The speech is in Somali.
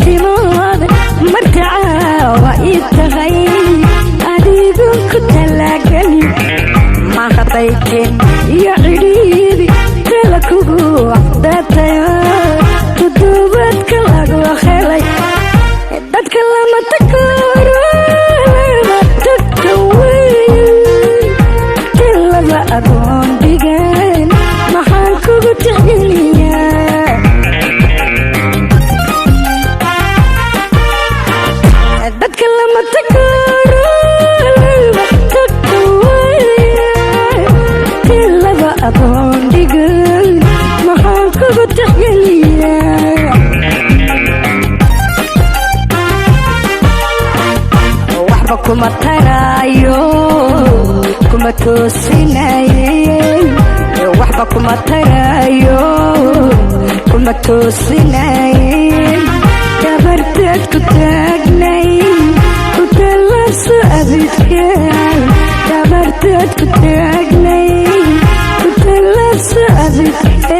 Timood marka caawa ii tahay, adigun ku talaageli mahadayken iyo cidhiidi tala kugu datayo tuduubadka lagu helay. Dadka lama takooro, lama takawey, tilaba adoon dhigan maxaan kugu tixgeliyaa? Dadka lama takooro, lama takawey, tilaba adoon dhigan maxaan kugu tixgeliyaa? Waxba kuma taraayo, kuma toosinaye. Waxba kuma taraayo, kuma toosinaye. Gabarteed ku taagnay ku tallaabso abidkaan. Gabarteed ku taagnay ku tallaabso abidkaan.